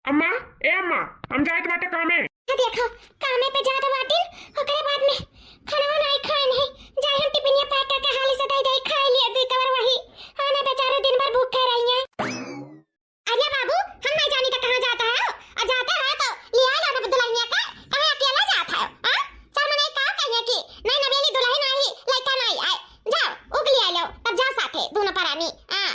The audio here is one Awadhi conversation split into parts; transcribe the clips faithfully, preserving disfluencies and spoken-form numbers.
अम्मा, ए अम्मा, हम जाइत बाटे कामे। हाँ, देखो, कामे पे जात बाटिन, ओकरे बाद में खाना नाई खाए नहीं। जाए हम टिफिनिया पैक करके हाली से दे दे, खाए लिए दुई कवर वही। हाँ ना, बेचारे दिन भर भूखे रही हैं। अरे बाबू, हम नहीं जानी तो कहाँ जाता है, और जाते हैं तो लिया लो ना दुल्हनिया के, कहाँ अकेला जाता है, हाँ? चार मने का कहिए कि नहीं, नवेली दुल्हन आई, लड़का नहीं आए, जाओ, उग लिया लो, तब जाओ साथे, दोनों परानी, हाँ।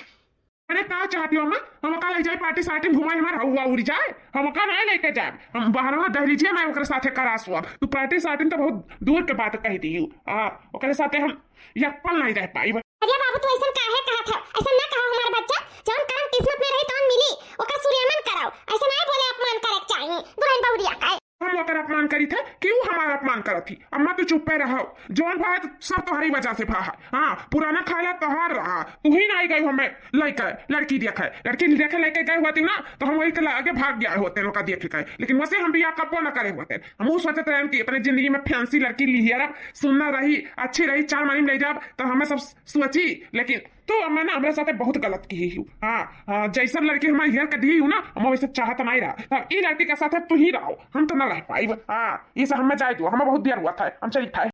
अरे का चाहती हो अम्मा? हमका ले जाए पार्टी सार्टी में घुमाए, हमार हवा उड़ जाए, हमका नहीं लेके जाए। हम बाहर वहाँ दहलीजिया में ओकरे साथे करा सुअब। तू पार्टी सार्टी में तो बहुत दूर के बात कह दी। हाँ, ओकरे साथे हम एक पल नहीं रह पाई। अरे बाबू, तू ऐसन काहे कहत है? ऐसन ना कहो हमार बच्चा, जौन करम किस्मत में रही तौन मिली, ओकर सूर्यमन करो। ऐसे नहीं बोले, अपमान करे के चाहिए दुल्हन बहुरिया का। हम ओकर अपमान करी थे कि ऊ हमार अपमान करत थी? अम्मा तू चुप्पे रहो, जौन भा है सब तोहरी वजह से भा है। हाँ, पुराना खाला तोहार रहा, तू ही ना आई गई हमें लेके, लड़की देखे, लड़की देखे लेके गए हुआ थी ना, तो हम वही के आगे भाग गए होते लोग का देख के। लेकिन वैसे हम बियाह कब्बो ना करे होते। हम ऊ सोचत रहन कि अपने जिंदगी में फैंसी लड़की लिहियर, सुंदर रही, अच्छी रही, चार मानी में ले जाब, तो हमें सब सोची। लेकिन तू अम्मा ना हमरे साथे बहुत गलत की ही। हाँ, हाँ, जैसन लड़की हमारे हेर के दी हूँ ना, हम वैसे चाहत नहीं रहा। तब ई लड़की के साथे तू ही रहो, हम तो ना रह पाई। हाँ, ई से हमें जाए दो, हमें बहुत देर हुआ था, हम चली था। हे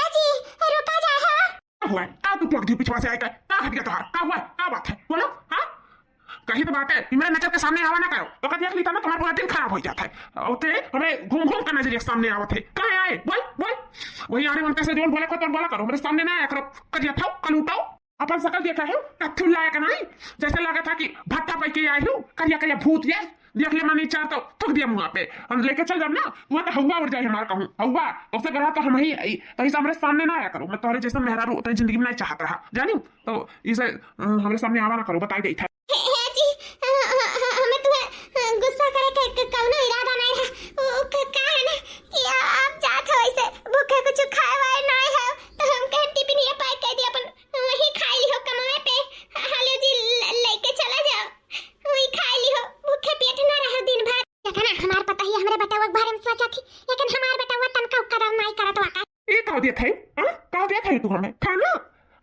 जी, रुका जा हो। का हुआ? का तू टोक दी पिछवा से आके? का हट गया तोहार? का हुआ? का बात है? बोलो, हाँ? कही तो बात है, मेरे नजर के सामने आवा ना करो। तो का देख ली था ना, तुम्हारा पूरा दिन खराब हो जाता है। और ते हमें घूम घूम के नजर के सामने आवत है। कहाँ आए? बोल, बोल। वही आने उनका से जोन बोला को तो बोला करो, मेरे सामने ना आया करो। करिया था, कलूटो। अपन सकल देखा है, कत्थू लायक नहीं, जैसे लगा था कि भट्टा पाई के आए हो, करिया करिया भूत ये, देख ले मनी चार तो थूक दिया मुँह पे, हम लेके चल जाब ना, वहाँ तो हवा उड़ जाए हमार कहूँ, हवा, तो से गढ़ा तो हम ही आई, तो इसे हमारे सामने ना आया करो, मैं तोहरे जैसा मेहरारू उतने जिंदगी में नहीं चाहत रहा, जानी, तो इसे, अ, हमारे सामने आवा ना करो, बताई देई था। हे, हे जी, अ, अ, अ, हमें तुम्हें, अ, गुस्सा करे के, के कौनो इरादा नहीं रहा, वो क-, का है ना कि आ-, आप जात हो ऐसे भूखे कुछ खाए वाए नहीं हो, तो हम कहे टिफिन ये पैक कर दिया अपन वही खाई लिहो कमवे पे। हेलो जी, ल-, लेके चला जाओ। वही खाई लिहो, भूखे पेट ना रहो दिन भर। देखा ना, हमार पता ही हमरे बेटवा के बारे में सोचा थी, लेकिन हमार बेटवा तनका कदर नहीं करत वाका। ये कह देत है, हाँ? कह देत है तू हमें? खाना?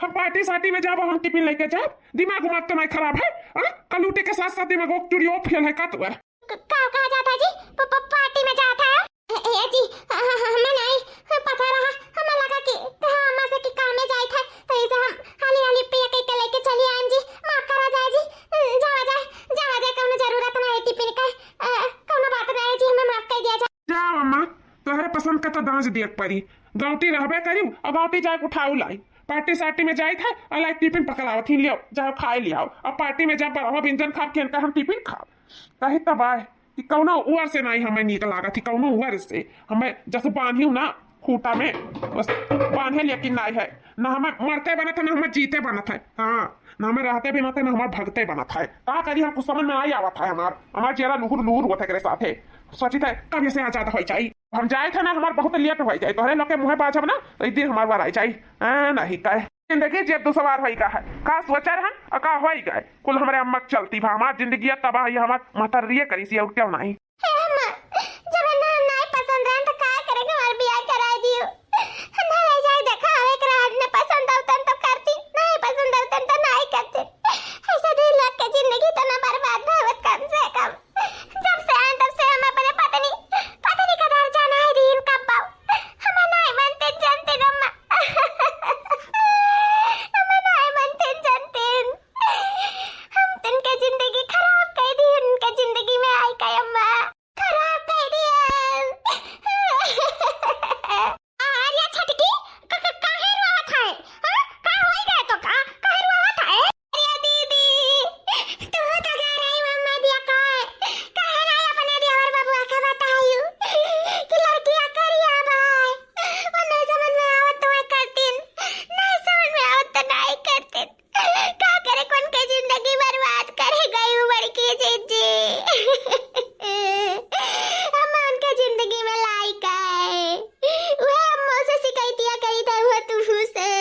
हम पार्टी सार्टी में जाब, हम टिफिन लेके जाब? दिमाग उमाग तो नहीं खराब है, हाँ? कलूटे के साथ साथ दिमाग वो चुड़ियो फेल है का तोर? क-, का कहा जाता है जी? प-, प-, पार्टी में जाता है? ए, ए जी, ह-, ह-, ह-, हमें नहीं, ह-, पता रहा, हमें लगा कि कहा अम्मा से कि काम में जाए था, तो इसे हम हाली हाली पिया के, के लेके चली आन जी, माफ करा जाए जी, अ, जावा जाए, जावा जाए, कौनो जरूरत ना है टिफिन का, अ, कौनो बात ना है जी, हमें माफ कर दिया जाए। जाओ अम्मा, तोहरे पसंद का तो दांज दिया परी, गौटी रहबे करी, और गौटी जाए उठाऊ लाई, पार्टी सार्टी में जाए था, और लाई टिफिन पकड़ावत ही लियो, जाओ खाए लियाओ, अब पार्टी में जाब बड़ा व्यंजन खाब, खेल का हम टिफिन खाब, कही तब आए। कि कौनो उअर से नाई हमें नीक लागत ही, कौनो उअर से। हमें जस बांधिउ ना खूंटा में, बस बांधे लेकिन नाई है। ना हमें मरते बनत है, ना हमें जीते बनत है। हाँ, ना हमें रहते बनत है, ना हमें भगते बनत है। का करी, हम कुछ समझ में नाई आवत है हमार। हमार जेरा लुहुर लुहुर होत है एकरे साथे। सोचित है, कब ऐसे आजाद होइ जाई। हम जाए थे ना, हमार बहुत लेट होइ जाई। तोहरे लोग के मुँहे बाझब ना, तो एक दिन हमार बार आई जाई। हाँ, नहीं कहे। जिंदगी जेब दुसवार होई गा है, का सोचा रहन और का होई गा है। कुल हमरे अम्मा के चलती भा हमार जिंदगी तबाह, ये हमार महतरिये करी सी और क्यों नहीं। हे अम्मा, जब ना नाई पसंद रहन तो का करे के हमार बियाह कराई दियो। ना ले जाए देखा, एक रात ने पसंद आवतन तो करती, नहीं पसंद आवतन तो नहीं करती। ऐसे दिन लग के जिंदगी तो ना बर्बाद भावत कम से कम। जब से आए तब से हम अपने पत्नी, पत्नी का दर्जा नहीं दीन कब्बो। हमें नहीं मनते जनते अम्मा। हमें नहीं मनते जनते। हम तिनके जिंदगी खराब कर दी, उनके जिंदगी में आई का अम्मा। खराब कर दिया। अरे छोटकी, क-, क-, काहे रोवत है? हाँ? का होई गए तो का? काहे रोवत है? अरे दीदी, तू तो जा रही मम्मा दिया का। काहे नहीं अपने देवर बबुआ के बतायू कि लड़कियां करिया बा? वो नहीं समझ में आवत तो मैं करतीन, नहीं समझ में आवत तो नहीं करतीन। का करे, कौन के जिंदगी बर्बाद करे गई हूँ बड़की जीजी। हम उनके जिंदगी में लायक है, वह अम्मा से शिकायतिया करी था, वह तू से।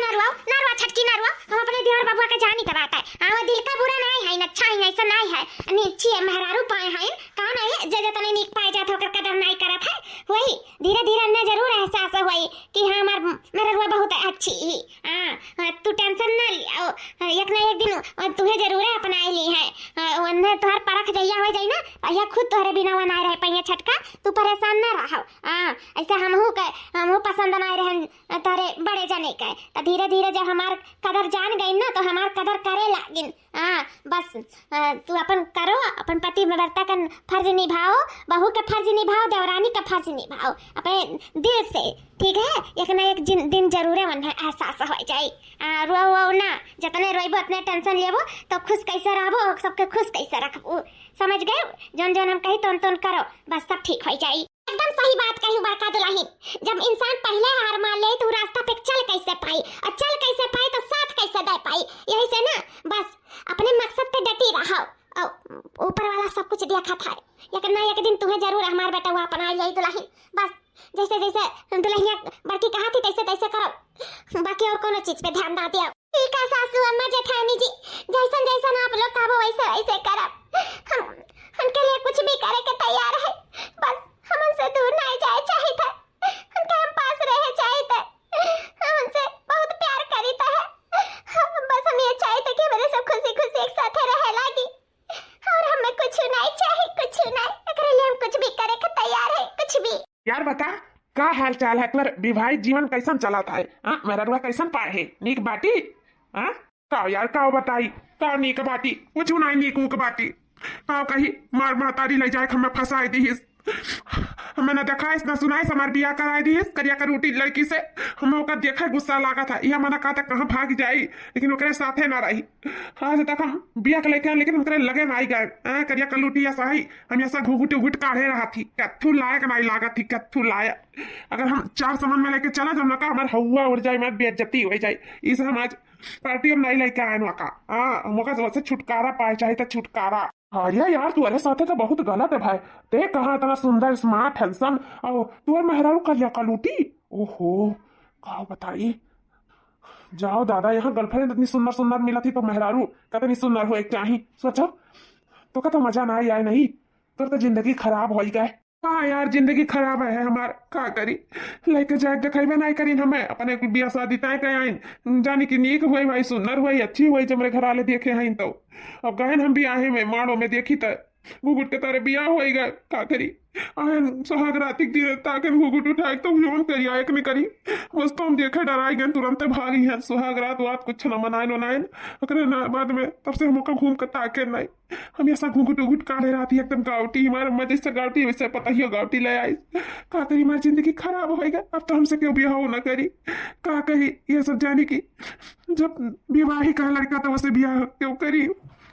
ना रुआ, ना रुआ छटकी, ना रुआ। हम अपने देवर बबुआ के जानी के बात है। हाँ, वो दिल का बुरा नहीं है, अच्छा है, ऐसा नहीं है। नीची है, मेहरारू पाए हैं, का नहीं है, जे जे तने नीक पाए जात होकर कदर नहीं करत है। वही धीरे धीरे अन्य जरूर एहसास होई कि हाँ, हमार मेहररुआ बहुत अच्छी ही। हाँ, हाँ, तू टेंशन ना लिया, एक ना एक दिन तुहे जरूर है अपनाए। खुद तोहरे बिना वो नाय रह पइहें छटका, तू परेशान ना रहो। हाँ, ऐसे हमहू के, हमहू पसंद नाय रहन तोहरे बड़े जने के। त धीरे धीरे जब हमार कदर जान गई ना, तो हमार कदर करे लागिन। हाँ, बस, अ, तू अपन करो, अपन पतिव्रता का फर्ज निभाओ, बहू का फर्ज निभाओ, देवरानी का फर्ज निभाओ अपने दिल से, ठीक है? एक ना एक जिन-, दिन जरूरे मन है एहसास हो जाई। आ, रो, रो ना, जितने रोइबो, उतने tension लेबो, तो खुश कैसे रहबो, सबके खुश कैसे रखबो, समझ गए? जौन जौन हम कही, तौन तौन करो, बस सब ठीक हो जाई। एकदम सही बात कही बड़का दुल्हन। जब इंसान पहले हार मान ले तो रास्ता पे चल कैसे पाई, और चल कैसे पाई तो साथ कैसे दे पाई। यही से ना बस अपने मकसद पे डटी रहो, और ऊपर वाला सब कुछ देखा था। एक ना एक दिन तुम्हें जरूर हमार बेटा वो अपना यही दुल्हन। बस जैसे जैसे दुल्हनिया बड़की कहा थी तैसे तैसे करो, बाकी और कोनो चीज पे ध्यान ना दियो। ठीक है सासू अम्मा जेठानी जी, जैसन जैसन आप लोग कहबो वैसे वैसे करब। हम उनके लिए कुछ भी करे के तैयार है, बस हमन से दूर नहीं जाए चाहित है, उनके हम पास रहे चाहित है, हमन से बहुत प्यार करीत है। बस हम ये चाहित है कि हमरे सब खुशी खुशी एक साथे रहे लागी, और हमें कुछ नहीं चाहिए, कुछ नहीं, एकरे लिए हम कुछ भी करे के तैयार है, कुछ भी। यार बता, का हाल चाल है? तोर विवाहित जीवन कैसन चलत है? हाँ, मेहररुआ कैसन पाए है? नीक बाटी? हाँ, का यार, का बताई, का नीक बाटी? कुछ नहीं नीक उक बाटी। का कही, मार महतारी ले जाए के हमें फंसाए दीहिस। हमें न देखाइस, न सुनाइस, हमार बियाह कराए दीहिस करिया कलूटी लड़की से। हमें ओकर देखे गुस्सा लागत है, यह मना कहता कहाँ भाग जाई, लेकिन ओकरे साथे ना रही। आज तक हम बिया के लेके आए, लेकिन उनकरे लगे नाई गए। हाँ, करिया कलूटी ऐसा ही, हम ऐसा घुघुट उघुट काढ़े रहा थी, कत्थू लायक नाई लागत थी, कत्थू लायक। अगर हम चार सामान में लेके चला जाम ना का, हमार हवा उड़ जाए, हमार बेइज्जती हो जाए। इस हम आज पार्टी में नाई लेके आए ना का। हाँ, हम ओकर से छुटकारा पाए, चाहे तो छुटकारा। अरे यार, तोरे साथे तो बहुत गलत है भाई। ते कहाँ इतना सुंदर, smart, handsome, और तोर मेहरारू करिया कलूटी? ओहो, का बताई। जाओ दादा, यहाँ girlfriend इतनी सुंदर सुंदर मिलत ही तो मेहरारू कतनी सुंदर होए के चाही। सोचो, तो का तो मजा ना आए नहीं, तोर तो जिंदगी खराब हो गए। हाँ यार, जिंदगी खराब है हमार, का करी। लेके जाए देखेबे नहीं करीन हमें, अपने बिया शादी तय के आइन, जानी कि नीक हुई भाई, सुंदर हुई, अच्छी हुई, जब मेरे घर वाले देखे हैं तो। अब गए हम बियाहे में, माड़ो में देखी त घुघुट के तारे बियाह होई गए, का करी। आयन सुहाग रात के दिन ताकन घुघुट उठाए तो यौन करी, आयक नहीं करी। बस तो हम देखे डराई गए, तुरंत भागी हैं। सुहाग रात वात कुछ न मनायन वनायन। ओकरे ना बाद में तब से हम ओकर घूम के ताके नहीं। हम ऐसा घुघुट उघुट काढ़े रहती एकदम गावटी, हमारे अम्मा जैसे गावटी वैसे पता ही हो गावटी ले आई। का करी, हमारी जिंदगी खराब होई गए। अब तो हमसे क्यों बियाह हो ना करी, का कही। ये सब जानी कि जब विवाहिक है लड़का तो वैसे बियाह क्यों करी।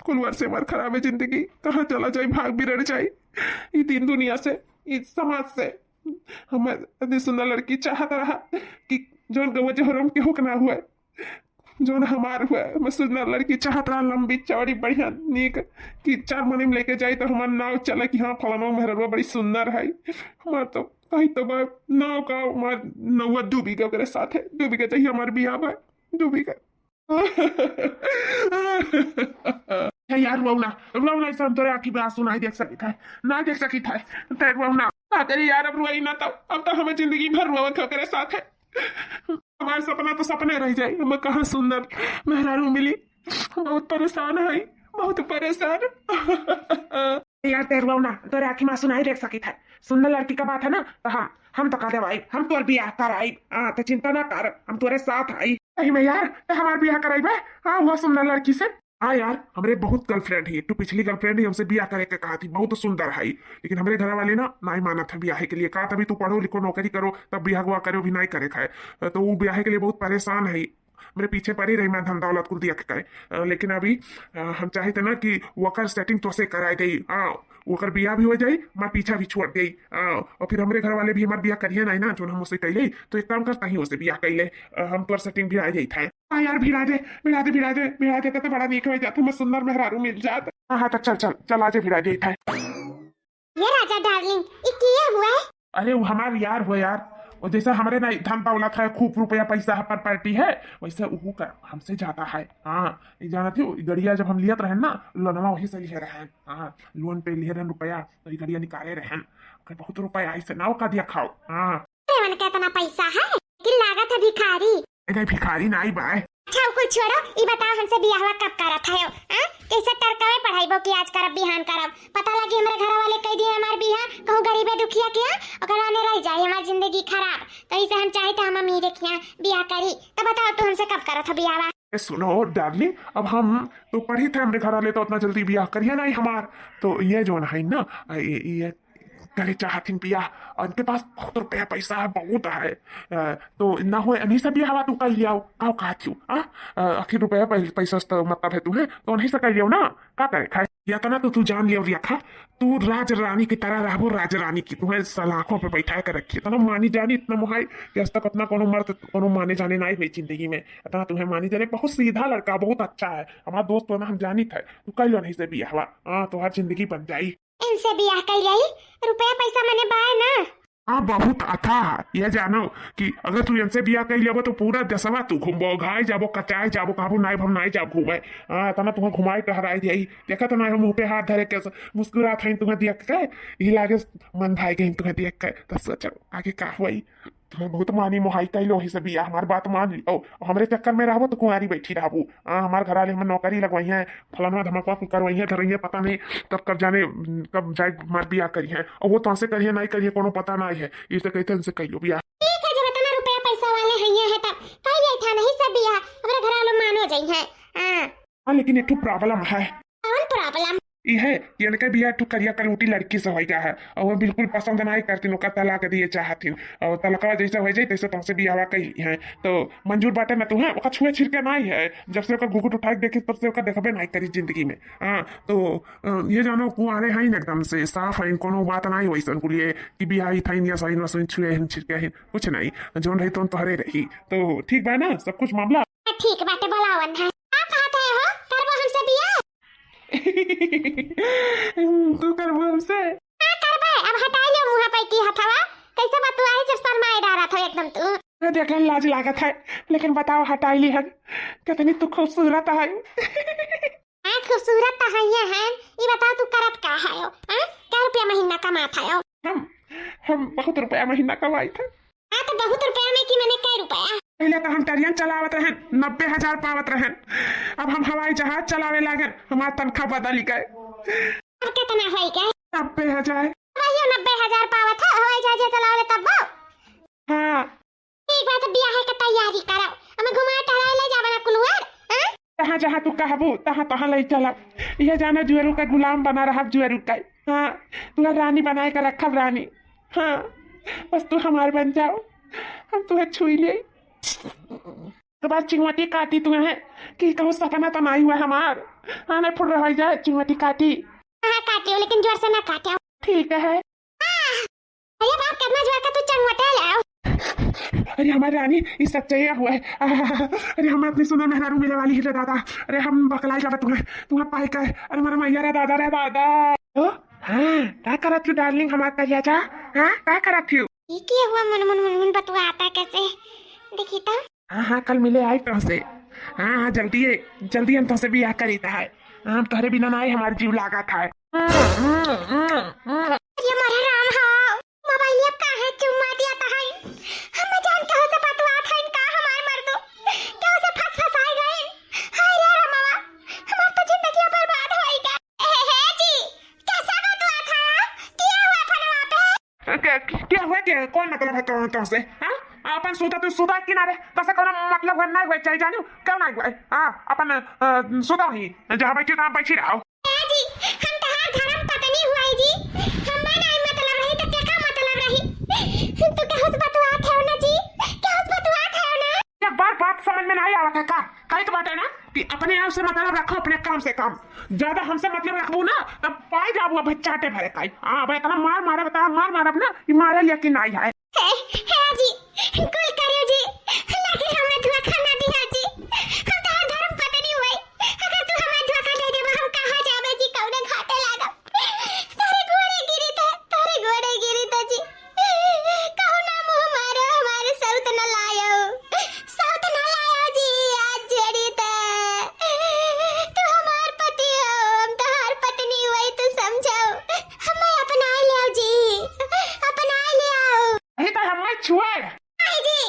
कुलवर से हमार खराब है जिंदगी, कहाँ चला जाए, भाग बिरड़ जाए ई दिन दुनिया से, ई समाज से। हमें इतनी सुंदर लड़की चाहत रहा कि जौन गंवा जहरम केहू के ना हुए, जौन हमार हुए। हमें सुंदर लड़की चाहत रहा, लंबी चौड़ी बढ़िया नीक, कि चार मनी में लेके जाई तो हमार नाव चले कि हाँ फलाना मेहररुआ बड़ी सुंदर है। हमार तो कही तो बा, नाव का हमार नौवा डूबी गए ओकरे साथे, डूबी गए चाहिए हमार बियाह बा, डूबी गए। हे यार, रोऊ ना, रोऊ ना, ऐसा हम तोरे आँखी में आंसू नहीं देख सकित है, नहीं देख सकित है। ते रोऊ ना। का करी यार, अब रोई ना तो, अब तो हमें जिंदगी भर रोवत हो तेरे साथ है। हमारे सपना तो सपने रह जाए, हमें कहाँ सुंदर मेहरारू मिली। बहुत परेशान है, बहुत परेशान। यार, ते रोऊ ना, तोरे आँखी में आंसू नहीं देख सकित है। सुंदर लड़की का बात है ना, तो हम, हम तो कर देवाई, हम तोर बियाह कराई। हाँ, तो चिंता ना कर, हम तोरे साथ आई। सही में यार, ते हमार बियाह कराई बे? हाँ, वो सुंदर लड़की से। हाँ यार, हमरे बहुत girlfriend ही, एक ठो पिछली girlfriend ही हमसे बियाह करे के कहा थी, बहुत सुंदर है, लेकिन हमरे घर वाले ना नहीं मानत है बियाह के लिए। कहा तभी तू पढ़ो लिखो नौकरी करो तब बियाह हुआ करो, भी नहीं करे खाए। तो वो बियाह के लिए बहुत परेशान है, मेरे पीछे पड़ी रही, मैं धन दौलत कुल दिया के करे। अ, लेकिन अभी, अ, हम चाहते ना कि वकर setting तो से कराए गई, हाँ, वकर बियाह भी हो जाई, हमार पीछा भी छोड़ गई, हाँ, और फिर हमरे घर वाले भी हमार बियाह करिए नहीं ना, जो हम उसे कैले, तो एक काम करता ही उसे बियाह कैले, अ, हम तोर setting भी आ जाई था। हाँ यार, भिड़ा दे, भिड़ा दे, भिड़ा दे, भिड़ा दे, तो बड़ा नीक हो जाता, मैं सुंदर मेहरारू मिल जात। हाँ, हाँ, तो चल, चल, चल, आज भिड़ा दे था। ये राजा darling, ये किए हुआ है? अरे, वो हमार यार हुआ यार, वो जैसे हमरे ना धन दौलत है, खूब रुपया पैसा है, property है, वैसे वो का हमसे ज्यादा है। हाँ, ये जानत हो, ये गड़िया जब हम लियत रहन ना, लोनवा वही से लिए रहन। हाँ, loan पे लिए रहन रुपया, तो ये गड़िया निकाले रहन, ओकर बहुत रुपया आई से नाव का दिया खाओ। हाँ। अरे, उनके इतना पैसा है, लेकिन लागत है भिखारी। ए, नहीं, भिखारी नहीं बाय। अच्छा, वो कुल छोड़ो, ई बताओ, हमसे बियाहवा कब करत है? हाँ? कैसे टरकावे पर खाइबो कि आज करब, बिहान करब, पता लगी हमरे घर वाले कह दिए हमार बियाह कहूँ गरीबे दुखिया के, ओकर आने रह जाए हमार जिंदगी खराब। तो इसे हम चाहे तो हम अमीरे के यहाँ बियाह करी। तो बताओ, तू हमसे कब करत हो बियाहवा? ए, सुनो डार्लिंग, अब हम तो पढ़ी थे, हमरे घर वाले तो उतना जल्दी बियाह करिए नहीं हमार। तो ये जो है ना, ये, ये करे चाहथिन बियाह, उनके पास बहुत रुपया पैसा है, बहुत है। अ, तो ना हो, इन्हीं से बियाहवा तू कर लियाओ, का कहत हूँ, हाँ? अ, आखिर रुपया पै-, पैसा से तो मतलब है तुम्हें, तो उन्हीं से कर लियो ना, का करे खाए? या तो ना तो तू जान लियो रेखा, तू राज रानी की तरह रहबो, राज रानी की तुम्हें सलाखों पे बैठा के रखी, इतना मानी जानी, इतना मोहाई कि आज तक अपना कोनो मर्द, कोनो माने जाने नहीं हुई जिंदगी में। इतना तुम्हें मानी जाने, बहुत सीधा लड़का, बहुत अच्छा है, हमारा दोस्त हो ना, हम जानित है, तू कर लो नहीं से बियाहवा, हाँ, तुम्हार जिंदगी बन जाई। इनसे बियाह कर यही रुपया पैसा मने बाय ना। हाँ, बहुत अथाह। यह जानो कि अगर तू इनसे बियाह कर लेबो तो पूरा देशवा तू घूमबो, घाय जाबो, कचाय जाबो, कहबो नाई, हम नाई जाब घूमे। हाँ, तना तुम्हें घुमाई टहराई दियाई। देखा तो नाई, हम मुंह पे हाथ धरे के मुस्कुरात हईन तुम्हें देख के, ये लागे मन भाई गईन तुम्हें देख के। तो सोचो आगे का हुई। तुम्हें बहुत मानी मोहाई कैलो ही से बियाह, हमार बात मान लियो। हमरे चक्कर में रहबो तो कुंवारी बैठी रहबो। हाँ, हमार घर वाले हमें नौकरी लगवाई है, फलाना धमकवा कुल करवाई है, धरई है, पता नहीं कब, कब जाने, कब जाए हमार बियाह करी है। और वो तुमसे करिए नहीं करिए, कोनो पता नहीं है, इसे कहते इनसे कैलो बियाह। ठीक है, जब इतना रुपया पैसा वाले हैं ये है तब कह दिया था नहीं सब बियाह, हमारे घर वालों मानो जाई है। हाँ। हाँ, लेकिन एक ठो problem है। कौन problem? ई है कि इनके बियाह एक ठो करिया कलूटी लड़की से होइगा है, और वो बिल्कुल पसंद नहीं करतीन, ओका तलाक दिए चाहतीन, और तलकवा जैसे हो जाए तैसे तुमसे बियाहवा कही है, तो मंजूर बाटे ना तुम्हें, ओका छुए छिड़के नहीं है, जब से ओका घुघुट उठाए के देखी तब से ओका देखबे नहीं करी जिंदगी में। हाँ, तो अ, ये जानो कुआरे हैं एकदम से साफ हैं, कोनो बात नहीं वैसन कुलिए कि बियाह ही था या साइन वाइन छुए हैं छिड़के हैं, कुछ नहीं, जोन रही तो तोहरे रही। तो ठीक बा ना सब कुछ मामला? हाँ, ठीक बाटे, बोलावन है। का कहत है हो, करबो हमसे बियाह? तू करबो हमसे? का करबे, अब हटाई ले मुँह पे की हथवा, कैसे बतुआई जब शर्माए डारत हो एकदम तू। अरे देख, लाज लागत है, लेकिन बताओ हटाई ली हन, कितनी तू खूबसूरत है। हाँ, खूबसूरत तो है ये है, ई बताओ तू करत का है हो? हाँ? कै रुपया महीना कमात है हो? हम, हम बहुत रुपया महीना कमाई थे। हाँ, तो बहुत रुपया में कि मने कै रुपया? पहले तो हम ट्रेन चलावत रहन, नब्बे हजार पावत रहन। अब हम हवाई जहाज चलावे लागन, हमार तनखा बदल गए। अब कितना होई गए? नब्बे हजार। वही नब्बे हजार पावत है, हवाई जहाज चलावे तब वो। हाँ। ठीक बात, बियाह के तैयारी करो, हमें घुमा टहराए ले जावे ना कुलवर, हाँ? जहाँ जहाँ तू कहबू, तहाँ तहाँ ले चलब। यह जाना जुएरू का गुलाम बना रहब, जुएरू का। हाँ, तुहर रानी बनाए के रखब, रानी। हाँ, बस तू हमार बन जाओ, हम तुहे छुई ले। एक बार चिंगवटी काटी तुहे कि कहूँ सपना तो नहीं हुआ हमार। हाँ, नहीं फुल रहा जाए चिंगवटी काटी। हाँ, काटियो, लेकिन जोर से ना काटियो। ठीक है। अरे बाप, कितना जोर का तू चंगोटा लाओ। अरे हमारी रानी, ये सच्चाई हुआ है। आहा, अरे हम अपनी सुना मेहरारू मिले वाली है रे दादा। अरे हम बकलाई जाबे तुम्हें, तुम्हें पाई का। अरे हमारा मैया रे दादा, रे दादा। ओ, हाँ, का करत तू डार्लिंग हमार करिया जा? हाँ, का करत तू? ये क्या हुआ, मन मन मन मन बतुआ आता कैसे? देखी तो। हाँ, हाँ, कल मिले आई तुमसे। हाँ, हाँ, जल्दी, जल्दी हम तुमसे बियाह करीता है। हाँ, हम तोहरे बिना ना आई, हमार जीव लागत है। ये मोरे राम हो, मोबाइल अब काहे चुम्मा दिया था है? हम जान के हो से बतुआ था इनका हमार मर्दो। क्या उसे फंस फंस आए गए? हाय रे रामवा, हमार तो जिंदगी बर्बाद होई गई। ए, हे जी, कैसा बतुआ था? क्या हुआ फनवा पे? क्या, क्या हुआ क्या? कौन मतलब है तो, तो से? हाँ? अपन सुधा तू सुधा किनारे, तो से कोनो मतलब है नहीं हुआ चाहिए जानू? क्यों नहीं हुआ? हाँ, अपन, अ, सुधा ही, जहाँ बैठी तहाँ बैठी रहो। ए जी, हम तहार धर्म पत्नी हुआई जी, हमें नहीं मतलब रही तो केका मतलब रही? तू केहू से बतुआत है ना जी? केहू से बतुआत है ना? एक बार बात समझ में नहीं आवत है का? कहित बाटे ना कि अपने आप से मतलब रखो, अपने काम से काम। ज्यादा हमसे मतलब रखबू ना, तब पाए जाबू अब चाटे भरे काई। हाँ, अब इतना मार मारब, इतना मार मारब ना कि मारे लेकिन आई है। हे, हे जी, कुल करियो जी, लेकिन हमें धोखा ना दिया जी। हम तोहर धर्म पत्नी हुई, अगर तू हमें धोखा दे देबा, हम कहाँ जाबे जी, कौने घाटे लागब? तोहरे गोड़े गिरी थे, तोहरे गोड़े गिरी थे जी। कहू ना मुँह मारो, हमारे सौत न लायो, सौत न लायो जी, आज जोड़ी थे। तू हमार पति हो, हम तोहार पत्नी हुई, तू समझो, हमें अपना लियो जी, अपना लियो। अरे तो हमें छुए। नहीं जी,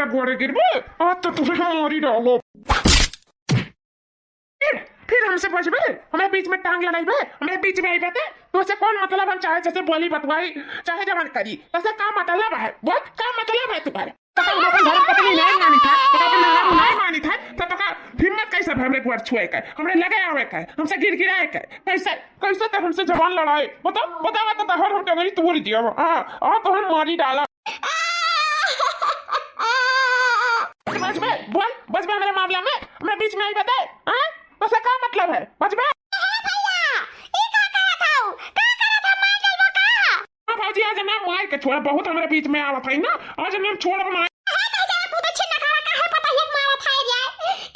गोड़े गिरबे, आज तो तुहे मारी डालो। फिर, फिर हमसे बजबे, हमरे बीच में टांग लड़ाइबे, हमरे बीच में आइबे ते, तोसे कौन मतलब? हम चाहे जैसे बोली बतवाई, चाहे जवन करी, तोसे का मतलब है? बोल, का मतलब है तुम्हारे? तो हम अपन धर्म पत्नी नहीं मानी था, तो अपन धर्म नहीं मानी था, तो तोका हिम्मत कैसे भा हमरे गोड़ छुए के, हमरे लगे आवे के, हमसे गिरगिराए के? कैसे, कैसे ते हमसे जबान लड़ाए? बता, बता, बता, तोहर हम टंगरी तोड़ दिया, हाँ, और तोहर मारी डाला। बजबे, बोल, बजबे हमरे मामला में, हमरे बीच में आइबे ते, हाँ? तोसे का मतलब है? बजबे? ए भैया, ई का करत हऊ? का करत हऊ? मार डालबो का? हाँ भौजी, आज ना मार के छोड़ा, बहुत हमरे बीच में आवत है ना, आज हम छोड़ब ना। हे, तै जरा पूत छिन खड़ा, काहे पता ही मारत है रे?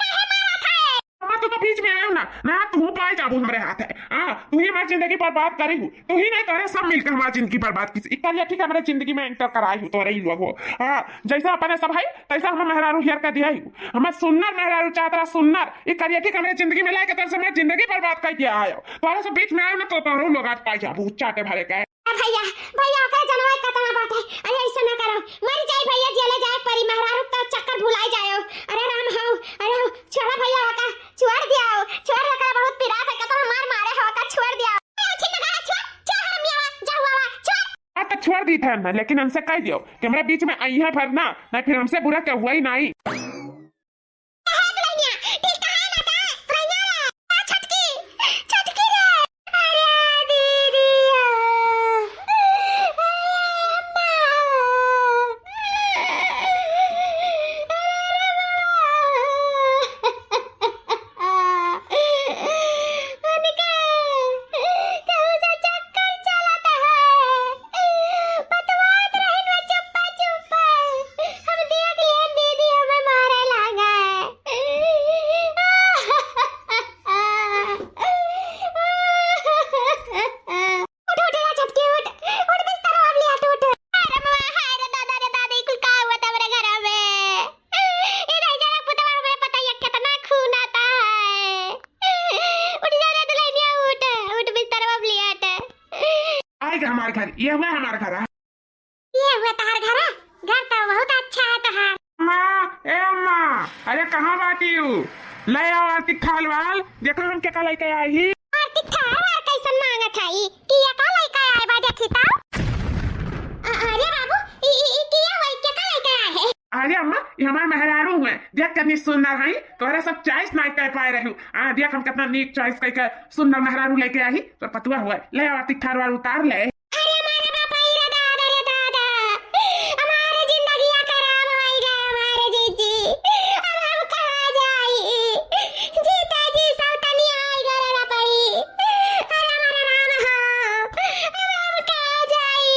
काहे मारत है? अम्मा, तू तो बीच में आयो ना, ना तू पाए जाबू हमरे हाथ है। हाँ, तू ही हमारी जिंदगी बर्बाद करी हूँ, तू ही नहीं, तोरे सब मिलकर हमारी जिंदगी बर्बाद की। इकरिया ठीक हमरे जिंदगी में enter कराई हूँ, तोरे ही लोग हो। हाँ, जैसे अपने सब है, तैसे हमें मेहरारू हेर कर दिया ही। हमें सुन्नर मेहरारू चाहत रहा, सुन्नर। इकरिया ठीक हमरे जिंदगी में लाए के तरह से हमारी जिंदगी बर्बाद कर दिया आयो। तोरे से बीच में आयो ना, तो तोरो लोग आज पाए जाबू, चाटे भरे के। भैया, भैया, ओकरे जनवा कतना बाटे। अरे, ऐसे ना करो, मर जाई भैया, जेले जाए परी, मेहरारू तो चक्कर भुलाई जायो। अरे राम हो, अरे हो, छोड़ा भैया, ओका छोड़ दियाओ, छोड़, ओकरा बहुत पिरात है, कतना मार मारे हो, ओका छोड़ दियाओ। ए, छिन गाड़ा, छोड़, छोड़, हरमियावा, जहुआवा, छोड़। हाँ, तो छोड़ दी था ना, लेकिन हमसे कह दियो कि हमरे बीच में आई है भर ना, नहीं फिर हमसे बुरा क्या हुआ ही नहीं। कहाँ है दुल्हनिया? ठीक कहाँ है ना का? दुल्हनिया रे। आ, छोटकी, छोटकी रे। अरे दीदी, आ। अरे अम्मा। अरे रे बाबा। उनका कहूँ से चक्कर चलत है। बतवात रहिन वे चुप्पा चुप्पा। हम देख लिहन दीदी हमें मारे लागे। उठ, उठ रे छोटकी, उठ। उठ बिस्तर ओढ़ लिया, उठ, उठ। अरे माँ, हाय रे दादा रे दादी, कुल का हुआ था हमरे घर में? ए नहीं जाना पुतवा, हमें पता ही है कितना खून आता है। उठ जा रे दुल्हनिया, उठ, उठ बिस्तर ओढ़ लिया, उठ। आएगा हमारे घर, ये हुआ हमारा घर। ये हुआ तहार घर है? घर तो बहुत अच्छा है तहार। माँ, ए माँ, अरे कहाँ बाटी हूँ? ले आओ आरती खाल वाल, देखो हम क्या का लेके आई ही। आरती खाल वाल कैसन मांगत है ई? कि ये का लेके आए बा, देखी तो। अ-, अरे बाबू, ई, ई, ई किया हुआ, क्या का लेके आए है? अरे अम्मा, ये हमार मेहरारू है, देख कितनी सुंदर है, तोहरा सब choice नहीं कर पाए रहू। हाँ, देख हम कितना नीक choice करके सुंदर मेहरारू लेके आई, तोर पतुआ हुआ, ले आओ आरती खाल वाल उतार ले। अरे हमारे बापा रे दादा रे दादा, हमारे जिंदगिया खराब होई गए हमारे जीजी। अब हम कहाँ जाई? जीता जी सौतनिया आई गए रे बापा रे। अरे हमारे राम हो, अब हम कहाँ जाई?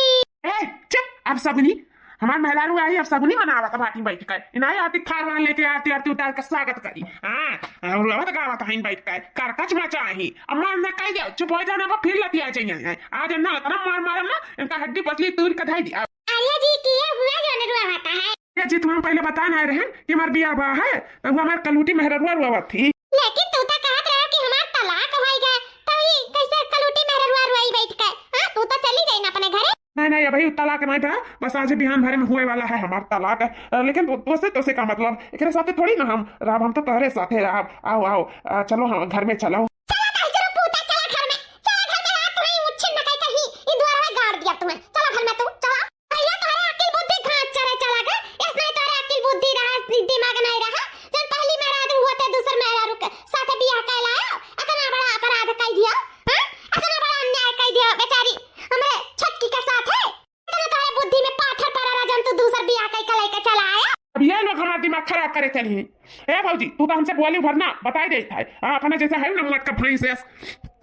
ए, चुप, अब सगुनी, हमार मेहरारू आई, अब सगुनी मनावत बाटी बैठ कर। इनाई आरती खाल वाल लेके आरती, आरती उतार के स्वागत करी। हाँ, और आवत गावत हईन बैठ के, करकच मचाही। अम्मा, अंदर कह जाओ, चुप हो जाना, अब फिर लतिया जाइए। आज ना इतना मार मारम ना, इनका हड्डी पसली तूर के धाई दिया। अरे जी, किया हुआ जो नरुआ होता है? ये जी, तुम्हें पहले बता ना रहे कि हमार बियाह बा है, तो वो हमार कलूटी मेहररुआ रुआवत थी। लेकिन तू तो कहत रहे कि हमार तलाक होई गए, तो ये कैसे कलूटी मेहररुआ रुआई बैठ के? हाँ, तू तो चली जाई ना अपने घरे। नहीं, नहीं, अभी तलाक नहीं बा, बस आज बिहान भरे में हुए वाला है हमार तलाक। अ, लेकिन तो, तोसे, तोसे का मतलब? एकरे साथे थोड़ी ना हम रहब, हम तो तोहरे साथे रहब। आओ, आओ, अ, चलो हम घर में चलो। चला दहिजरू पूता, चला घर में, चला घर में, रात में उच्छिन न कहीं, कहीं ई दुआरवा गाड़ दिया तुम्हें। चला घर में तू, चला। भैया तोहरे अकिल बुद्धि घास चरे चला गए, इसने तोहरे अकिल बुद्धि रहा, दिमाग नहीं रहा। जब पहली मेहरारू होते दूसर मेहरारू के साथे बियाह कर लायो, इतना बड़ा अपराध कर दिया, हाँ? इतना बड़ा अन्याय कर दिया बेचारी हमरे छोटकी के साथ है। इतना तोहरे बुद्धि में पाथर पड़ा रहा, जब तू दूसर बियाह कर के लेके चला आया। अब ये लोग हमारा दिमाग खराब करे चली हैं। ए भौजी, तू तो हमसे बोली भर ना, बताई देत है। हाँ, अपने जैसे है ना मोटका भैंस है,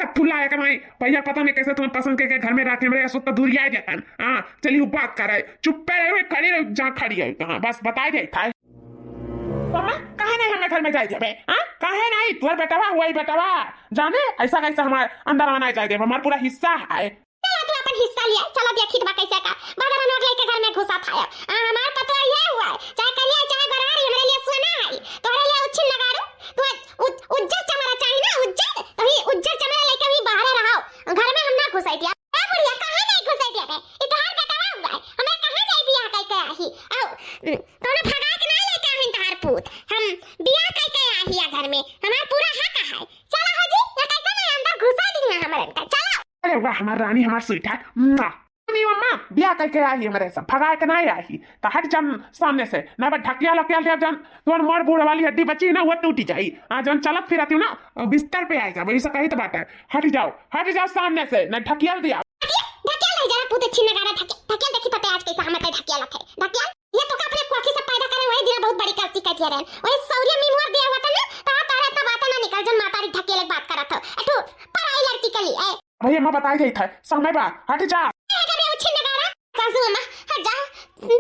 तब फुलाए के भाई, भैया पता नहीं कैसे तुम्हें पसंद करके घर में रखे, मेरे सुत दूर आ जाता है। हाँ, चलिए बात कर रहे, चुप्पे रहे, खड़ी रहे, जहाँ खड़ी है। हाँ, बस बताई देत है। अम्मा, काहे नहीं हमरे घर में जाए देबे? हाँ, काहे नहीं? तोर बेटवा हुआ ही बेटवा, जाने ऐसा कैसा हमारे अंदर आना जाए देबे, हमारा पूरा हिस्सा है। चला तू अपन हिस्सा लिया, चला देखी बा कैसे का बादर अनोर लेके घर में घुसा था। आ, हमार पतवा ये हुआ है, चाहे करिया है, चाहे गोरहर, हमरे लिए सोना है, तोहरे लिए उच्छिन लगारू, तू उज-, उज्जर चमरा चाहिए ना, उज्जर, तो ही उज्जर चमरा लेके भी बाहर रहो, घर में हम ना घुसाई दिया। ए बुढ़िया, काहे नहीं घुसाई दिया बे? ई तोहार बेटवा हुआ है, हमरा कहाँ जाई बियाह कई के आही? आओ, उम, कौनो भगा के ना पूत, हम बियाह कइके आही या घर में, हमार पूरा हक है। चला हो जी, ये कैसे नहीं अंदर घुसा दी है हमरन का, चला। अरे वाह, हमार रानी, हमार स्वीटहार्ट, मुआ। मम्मी, मम्मा, बियाह कइके आही हमरे सब, भगाए के नाहीं आही, तो हट जान सामने से, ना बस ढकिया लकिया दे जान, तोर मोर बूढ़ वाली हड्डी बची ना, वो टूटी जाई। आ जौन चलत फिरत हूँ ना, बिस्तर पे आए जा, वही से कही तो बात है, हट जाओ, हट जाओ सामने से, ना ढकिया दिया। ढकिया, ढकिया नहीं जरा पूत अच्छी नगाड़ा ढकिया, ढकिया देखी पते आज कैसा हमर पे ढकिया लथे, ढकिया। ये तो का अपने कोखी से पैदा करे वही दिन बहुत बड़ी गलती कर दिया रहन। वही सौरिया में मोर दिया हुआ था ना, ता तारे तब आता ना निकल जन मातारी ढकिया लग बात करत हो। एठू पराई लड़की के लिए। भैया, मैं बताई जाई था, समय बा, हट जा। ए, अगर ये उछिन नगाड़ा, सासू अम्मा, हट जा।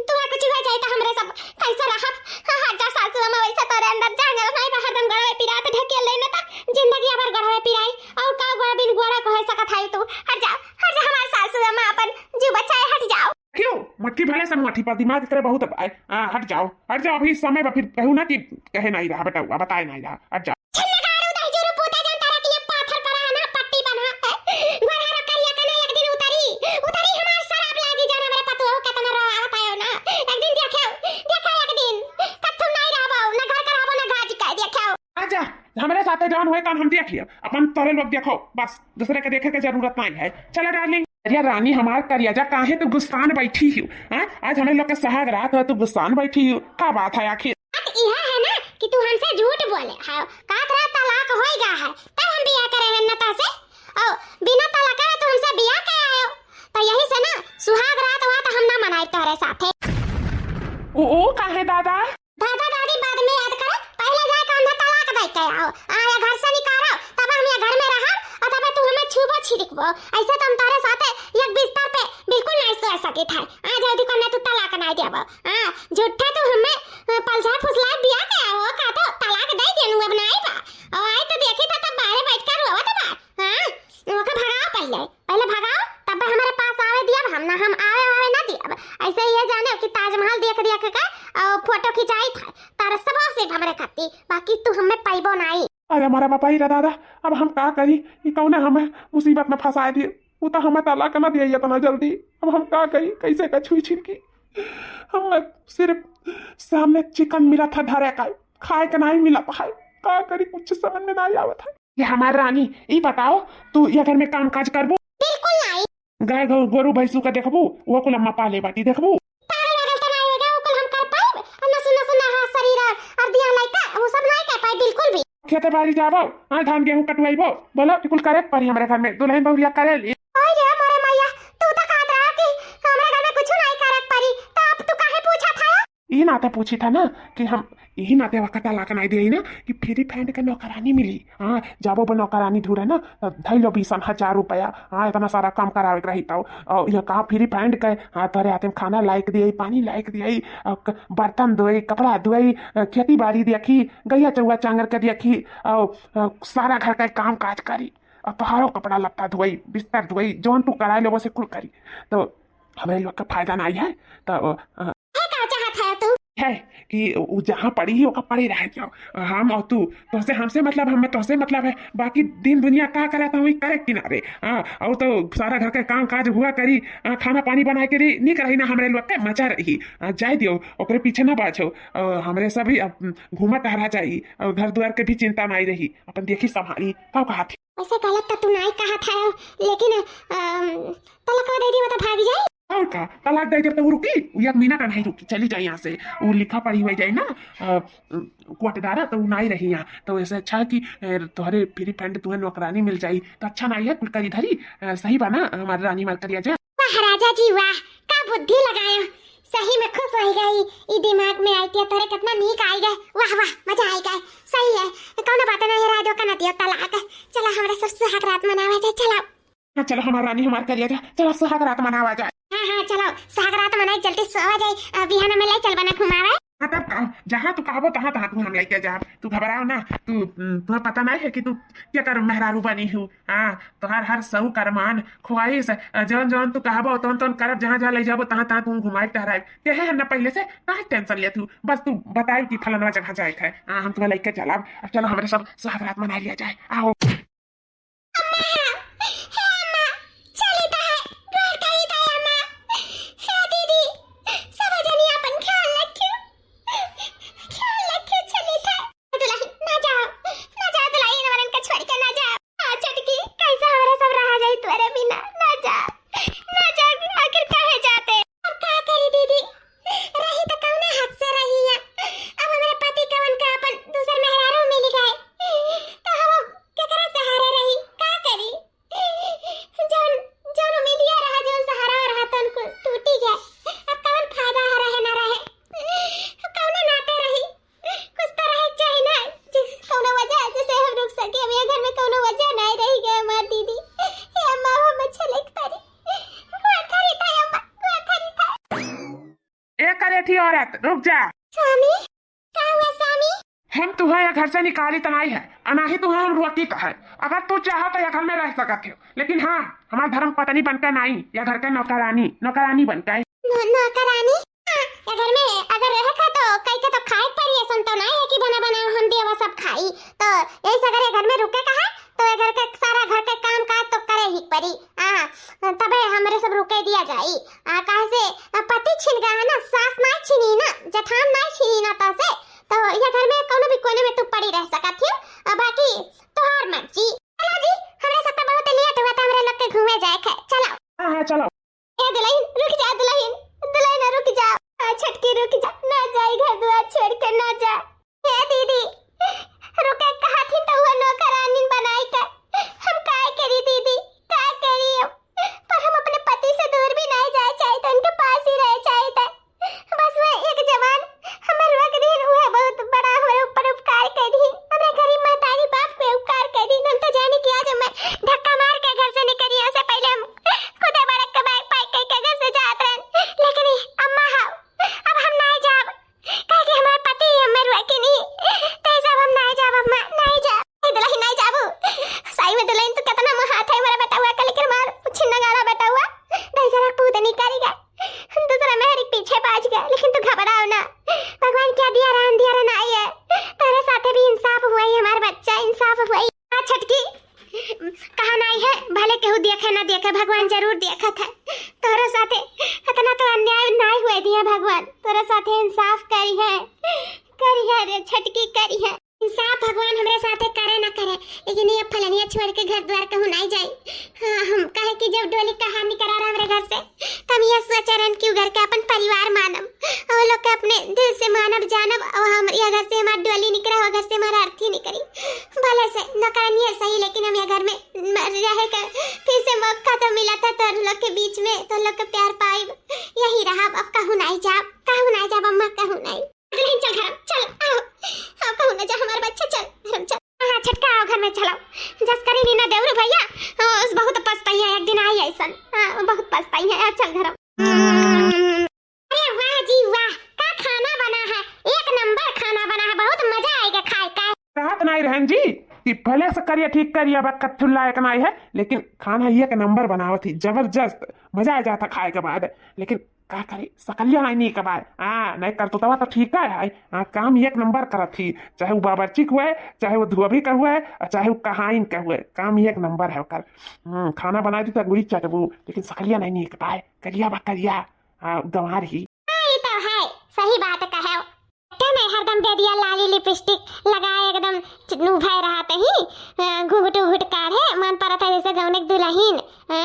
तू कुछ हो जाए तो हमरे सब कैसे रहब? हाँ, हट जा सासू अम्मा, वैसे तोरे अंदर जांगर नहीं बा, हरदम गड़वे पिरात ढकिया लेने ता जिंदगी अबर गड़वे पिराई। और का गोड़ा बिन गोड़ा को है सकत है तू? हट जा, हट जा हमार सासू अम्मा, अपन जीव बचाए, हट जाओ। क्यों? मटकी भले से मोटी पर दिमाग तेरे बहुत अब आए। हाँ, हट जाओ, हट जाओ, अभी समय बा, फिर कहू ना कि कहे नहीं रहा, बताओ, बताए नहीं रहा, हट जाओ। छिन लगाड़ू दही जुरू पूते जौन तारा के लिए पाथर परा है ना, पट्टी बना है। गोरहरा करिया कना एक दिन उतरी, उतरी हमार शराब लागी जौन हमरे पतोह केतना रोआवत आयो ना। एक दिन देखेउ, देखेउ एक दिन, कत्थु नहीं रहबो, ना घर कराबो, ना गाज का देखेउ। आजा, हमरे साथे जौन होए तौन हम देख लिया, अपन तोरे लोग देखो, बस दूसरे के देखे के जरूरत नहीं है। चलो डार्लिंग। अरे रानी हमार करिया जा, काहे तू गुस्सान बैठी हो? हाँ? आज हमरे लोग के सुहाग रात है, तू गुस्सान बैठी हो, का बात है आखिर? बात इहा है ना कि तू हमसे झूठ बोले हो, कहत रहा तलाक होई गा है, तब हम बियाह करे हैं ना तोसे। और बिना तलाक के तू हमसे बियाह करे आयो, तो यही से ना सुहाग रात हुआ तो हम ना मनाई तोरे साथे। ओ, ओ काहे दादा? दादा दादी बाद में याद करे, पहले जाए के हमने तलाक दे के आओ, आ ये घर से निकालो, तब हम ये घर में रहब और तब तू हमें छूबो छिड़कबो। ऐसे तो हम तोरे साथे एक बिस्तर पे बिल्कुल नहीं सो सकित है। आ जल्दी को ना तू तलाक नहीं देबो। हाँ, झूठे तू हमें, अ, पलझा फुसला बिया के आओ, का तो तलाक दे देनु अब नहीं बा। और आई तो देखी था तब बाहर बैठ कर रोवत बा। हाँ, ओके भगाओ पहले, पहले भगाओ, तब हमारे पास आवे दिया, हम ना, हम आवे आवे ना दिया। ऐसे ये जाने कि ताजमहल देख देख के और फोटो खिंचाई था, तारा सब से हमरे खाती, बाकी तू हमें पाइबो नहीं। अरे हमारा बापा ही रे दादा, अब हम का करी, ई कौने हमें मुसीबत में फंसाए दिए। वो तो हमें तलाक ना दिया इतना जल्दी, अब हम का करी, कैसे का छुई छिड़की। हम सिर्फ सामने चिकन मिला था धरे का, खाए का नहीं मिला था, का करी, कुछ समझ में नहीं आवत है। ये हमार रानी, ई बताओ, तू ये घर में काम काज करबू? बिल्कुल नहीं। गाय गौ-, गोरू भैंसू का देखबू, वो कुल अम्मा पाले बाटी देखबू? पागल वागल तो नहीं हो गया, वो कुल हम कर पाइब? और नसु नसु ना हाथ शरीर और, और दिया लइका, वो सब नहीं कर पाइब बिल्कुल भी। खेते बाड़ी जाबो, हाँ, धान गेहूं कटवाइबो, बोलो, ई कुल करे के पड़ी हमरे घर में, दुल्हन बहुरिया करे ली। ओए रे मोरे मैया, तू तो कहत रहा कि हमरे घर में कुछ नहीं करे के पड़ी, तो अब तू काहे पूछा था? ई नाते पूछी था ना कि हम यही नाते वक्त तलाक नहीं दिए ना कि फ्री फंड के नौकरानी मिली। हाँ, जाबो बो नौकरानी ढूंढे ना, तो धई लो बीसन हजार रुपया। हाँ, इतना सारा काम करावे के रही तो, और ये कहा फ्री फंड के, हाँ, तोरे हाथे में खाना लाइक दिए, पानी लाइक दिए, और क-, बर्तन धोई, कपड़ा धोई, अ, खेती बाड़ी देखी, गैया चौवा चांगर के देखी, और, अ, सारा घर का काम काज करी, और तोहारो कपड़ा लत्ता धोई, बिस्तर धोई, जौन तू कराए लेबो से कुल करी। तो हमरे लोग का फायदा नहीं है, तो, अ, है का चाहत है तू? है कि उ जहाँ पड़ी ही, ओका पड़ी रह जाओ। हम और तू, तोसे हमसे मतलब, हमें तोसे मतलब है, बाकी दिन दुनिया का करत है, वही करे किनारे। हाँ, और तो सारा घर के काम काज हुआ करी, हाँ, खाना पानी बनाए के दी, निक रही ना हमरे लोग के, मजा रही। हाँ, जाए दियो, ओकरे पीछे ना बाझो। और हमरे सब ही अब घूमा टहरा जाई, और घर द्वार के भी चिंता नहीं रही, अपन देखी संभाली, का कहा थी? वैसे गलत तो तू नहीं कहा था, लेकिन, अम, तलाक दे दी, वो तो भाग जाए। और का, तलाक दे दे तो वो रुकी, वो एक मिनट नहीं रुकी, चली जाए यहाँ से। वो लिखा पढ़ी हो जाए ना, अ, कोटदारा, तो वो नहीं रही यहाँ। तो ऐसे अच्छा है कि, अ, तोहरे फ्री फंड तुहे नौकरानी मिल जाई, तो अच्छा नहीं है, कुल करी धरी, अ, सही बा ना, हमारे रानी मार करिया जा। वाह राजा जी वाह, का बुद्धि लगायो, सही में खुश हो गई। ई दिमाग में आइडिया तोरे कितना नीक आई गए। वाह वाह, मजा आई गए। सही है, कौनो बात नहीं, राय दो का ना दियो तलाक। चला हमरा सब सुहाग रात मनावा जाए, चला। हाँ, चलो हमार रानी, हमार करिया जा, चलो सुहाग रात मनावा जाए। हाँ हाँ, चलो सुहाग रात मनाई, जल्दी सोवा जाए, अ, बिहान में ले चल बना घुमावे। हाँ, तब का, जहाँ तू कहबो तहाँ तहाँ तू हम लेके जाब। तू घबराओ ना, तू, तुम्हें पता नहीं है कि तू क्या कर मेहरारू बनी हूँ। हाँ, तोहार हर शौक अरमान ख्वाहिश, अ, जौन जौन तू कहबो तौन तौन करब, जहाँ जहाँ ले जाबो तहाँ तहाँ तू घुमाए टहराए। कहे है ना पहले से, काहे टेंशन लेत हूँ? बस तू बताए कि फलाना जगह जाए है, हाँ, हम तुम्हें लेके चलब। अब चलो हमरे सब सुहाग रात मना लिया जाए, आओ। अम्मा, हे अम्मा, चली तो है, रोड कही तो है अम्मा। हे दीदी, सब जनी अपन ख्याल रखियो, ख्याल रखियो। रुक जा। स्वामी, का हुआ स्वामी? हम तुहे ये घर से निकाली त नाई है, अ नाही तुहे हम रोकी त है। अगर तू चाहो तो ये घर में रह सकत हो, लेकिन हाँ, हमार धर्म पत्नी बनके नाई, ये घर के नौकरानी, नौकरानी बनके। नौ-, नौकरानी? हाँ, ये घर में अगर रहे का तो कई के तो खाए के पड़ी, ऐसन तो नाई है कि बना बना हम देवा सब खाई। तो यही से अगर ये घर में रुके का है, तो ये घर के सारा घर के काम काज तो करे ही पड़ी। हाँ, तबे हमरे सब रुके दिया जाई। आ, काहे से, आ, पति छिन गया है ना, सास ना छिनी ना, जेठान ना छिनी ना तो से, तो ये घर में कोनो भी कोने में तू पड़ी रह सकत हो। आ, बाकी तोहार मर्जी। चलो जी, हमरे सब का बहुत लेट हुआ था, हमरे लोग के घूमे जाए के। चलो। हाँ, हाँ, चलो। ए दुल्हन, रुक जा दुल्हन, दुल्हन रुक जा। आ, छटकी रुक जा, ना जाई घर दुआर छोड़ के ना जा। हे दीदी, रुके कहत ही तो वो नौकरानी बनाई के। हम काय करी दीदी, काय करी अब? पर हम अपने पति से दूर भी नहीं जाए चाहिए, तो उनके पास ही रह चाहिए। बस वो एक जवान हमर रुआ के दिन, वो बहुत बड़ा हमरे ऊपर उपकार कर दी, हमरे गरीब महतारी बाप पे उपकार कर दी। हम तो जानी कि आज मैं धक्का मार के घर से निकली, उससे पहले हम खुदे बड़क के बैग पैक करके घर से जात रहन, लेकिन ई अम्मा हाव, अब हम नहीं जाब। काहे कि हमार पति ही हमें रोके नहीं, ते सब हम नाई जाब, अम्मा, नाई जाब। ए दुल्हन, नाई जाबू। सही में दुल्हन, तू कितना महात है, हमारा बेटा हुआ, कल के हमार छिन्ना गाड़ा बेटा हुआ, नहीं जरा पूत निकालेगा, दूसरा मेहर के पीछे भाग गया, लेकिन तू घबराओ ना, भगवान क्या दिया रहा, अंधियारा ना आई है, तेरे साथे भी इंसाफ हुआ ही, हमार बच्चा, इंसाफ हुआ ही। हाँ छटकी, कहा नाई है, भले केहू देखे ना देखे, भगवान जरूर देखत है। तोहरे साथे इतना तो अन्याय नाई हुए दिया भगवान, तोहरे साथे इंसाफ करी है, करी है रे छटकी, करी है। इंसाफ भगवान हमरे साथे करे ना करे, लेकिन ये फलनिया छोड़ के घर द्वार कहूँ नाई जाई। हाँ, हम कहे कि जब डोली कहानी करा रहा हमरे घर से, त हम ये सोचे रहन कि उ घर के अपन परिवार मानम, और लोग के अपने दिल से मानब जानब, और हम ये घर से हमार डोली निकरा, वो घर से हमार अर्थी निकरी। भले से नौकरानिये सही, लेकिन हम ये घर में म-, रहे के फिर से मौका तो मिला था, तो लोग के बीच में तो लोग के प्यार पाइब, यही रहा। अब कहूँ नाई जाब, कहूँ नाई जाब अम्मा, कहूँ नाई। दुल्हन चल घर, चल, आओ, आओ, कहूँ ना जा हमार बच्चा, चल घर चल। हाँ, छटका आओ घर में चलो। जस करी नी ना देवरू भैया, हाँ, उस बहुत पछताई है, एक दिन आई ऐसन। हाँ, बहुत पछताई है, आ चल घर। अरे वाह जी वाह, का खाना बना है, एक नंबर खाना बना है, बहुत मजा आएगा खाए का। कहत नाई रहन जी कि भले से करिया ठीक करिया बा, कत्थुल्ला एक नाई है, लेकिन खाना एक नंबर बनावत ही, जबरदस्त, मजा आ जाता खाए के बाद। लेकिन का करी, सकलिया नाई नीक बाय। हाँ, नाई करतुतवा तो ठीक है, हाँ, काम एक नंबर करत ही, चाहे वो बावर्ची के हुए, चाहे वो धोबी का हुए, और चाहे वो कहाइन का हुए, काम एक नंबर है ओकर। हम्म, खाना बनाई दी तो अंगुरी चटबू, लेकिन सकलिया नाई नीक बाय, करिया बा करिया, हाँ, गंवार ही। हाँ, ई तो है, सही बात कहे। ते मैं हरदम बेदिया लाली लिपस्टिक लगाए एकदम च-, उभय रहत ही, अ, घूंघट उघट काढ़े, मन परत है जैसे गौने के दुल्हन, अ,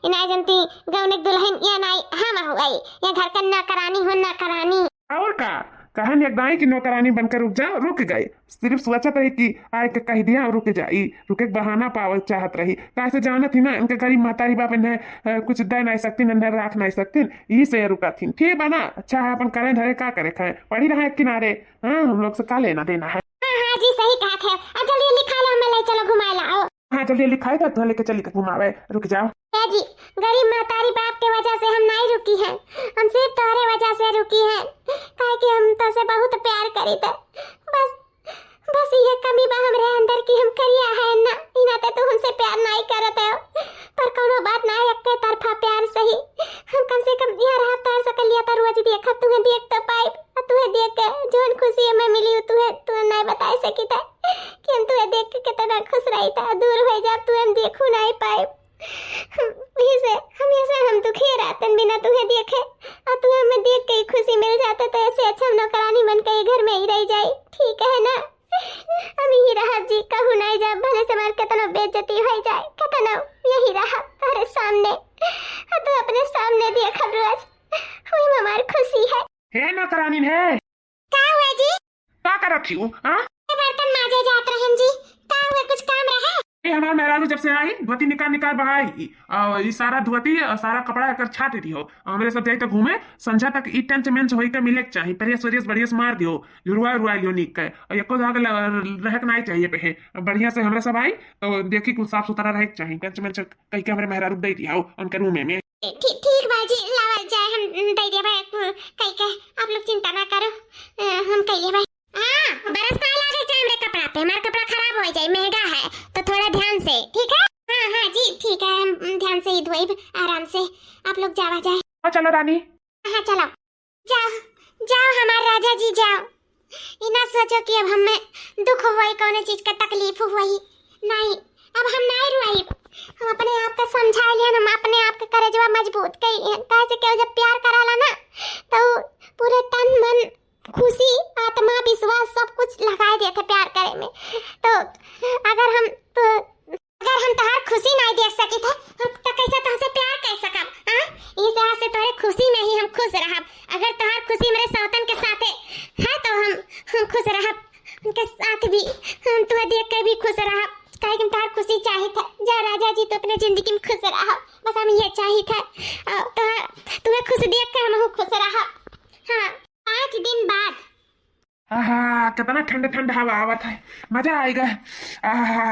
इनाय जनती गौने के दुल्हन, या नाई हम हुई, या घर का नौकरानी हो, नौकरानी। और का, कहन एक दाई की नौकरानी बनकर रुक जाओ, रुक गए। सिर्फ सोचत रही कि आए के कह दिया और रुक जाई, रुके के बहाना पावल चाहत रही। काहे से जानत ही ना, इनके गरीब महतारी बाप इन्हें, अ, कुछ दे नाई सकतीन, इन्हें राख नाई सकतीन, यही से रुकत ही। ठीक बा ना, अच्छा है, अपन करे धरे का करे खाए, पड़ी रहे एक किनारे। हाँ, हम लोग से का लेना देना है। हाँ, हाँ जी, सही कहत है। आ, जल्दी जल्दी खा लो, हमें ले चलो घुमाए ला, आओ। हाँ, जल्दी जल्दी खाए तो, तो लेके चली तो घुमावे, रुक जाओ। ए जी, गरीब महतारी बाप के वजह से हम नाई रुकी हैं, हम सिर्फ तोहरे वजह से रुकी हैं, काहे कि हम तो से बहुत प्यार करी थे। बस, बस ये कमी बा हमरे अंदर की हम करिया है ना, ई नाते तू हमसे प्यार नाई करत हो, पर कोनो बात ना, एक तरफा प्यार सही, हम कम से कम यहाँ रह तोहर सकलिया तो रोज देखब, तुहे देख तो पाइब। आ तुहे देख के जौन खुशी हमें मिली, उ तुहे, तुहे नाई बताए सकी था कि हम तुहे देख के कितना खुश रही था। दूर हो जा, तुहे हम देखू नाई पाइब। यही से हमेशा हम दुखी रहतन बिना तुहे देखे, और तुहे हमें देख के ही खुशी मिल जाते, तो ऐसे अच्छा हम नौकरानी बन के ये घर में ही रह जाए, ठीक है ना? हम यही रहब जी, कहूँ नाई जाब, भले से हमार कितना बेइज्जती हो जाए, कितना, यही रहब तोहरे सामने, और तू अपने सामने देखब रोज, वही में हमार खुशी है। हे नौकरानी है। का हुआ जी? का करत ही हो, हाँ? ये बर्तन माजे जात रहन जी। का हुआ, कुछ काम रहे? ए, हमार मेहरारू जब से आई, धोती निकाल निकाल बहाई, और ई सारा धोती और सारा कपड़ा एकर छाट दियो। हमरे सब जाई तो घूमे, संझा तक ई टंच मेंच होई के मिले के चाही, प्रेस व्रेस बढ़िया से मार दियो, झुरवा उरवा लियो नीक के, और एको दाग ल-, रहे के नाई चाहिए पे। बढ़िया से हमरे सब आई तो देखी कुछ साफ सुथरा रहे के चाही, टंच मेंच कह के हमरे मेहरारू दे दिया उनके रूमे में। ठीक, ठीक बा जी, लावल जाए, हम दे देबे, कई के, आप लोग चिंता ना करो, अ, हम कई लेबे। हाँ, बरस ना लागे जाए हमरे कपड़ा पे, हमार कपड़ा खराब हो जाए, महंगा है, तो थोड़ा ध्यान से, ठीक है? हाँ, हाँ जी, ठीक है, हम ध्यान से ही धोइब, आराम से, आप लोग जावा जाए। हाँ, चलो रानी। हाँ, चलो। जाओ, जाओ हमार राजा जी, जाओ। ई ना सोचो कि अब हमें दुख होई, कौनो चीज का तकलीफ होई। नहीं, अब हम नहीं रोइब। हम अपने आप का समझा लियन, हम अपने आप का करेजवा मजबूत कई। काहे से केहू जब प्यार कराला ना, तो पूरे तन, मन, खुशी, आत्मा, विश्वास सब कुछ लगाए देथे प्यार करे में। तो अगर हम, तो अगर हम तोहार खुशी नहीं देख सकित है, हम तो कैसे तोहसे प्यार कर सकब? हाँ? इस वजह से तोहरे खुशी में ही हम खुश रहब। अगर तोहार खुशी मेरे सौतन के साथे है तो हम, हम खुश रहब। उनके साथ भी हम तुहे देख के भी खुश रहब। काहे कि हम तोहार खुशी चाहित है। जा राजा जी, तू अपने जिंदगी में खुश रह, बस हम ये चाहित है। और तोहार, तुहे खुश देख के हम खुश रहब। हाँ, पाँच दिन बाद। आहा, कितना ठंड ठंड हवा आवत है, मजा आएगा। आहा।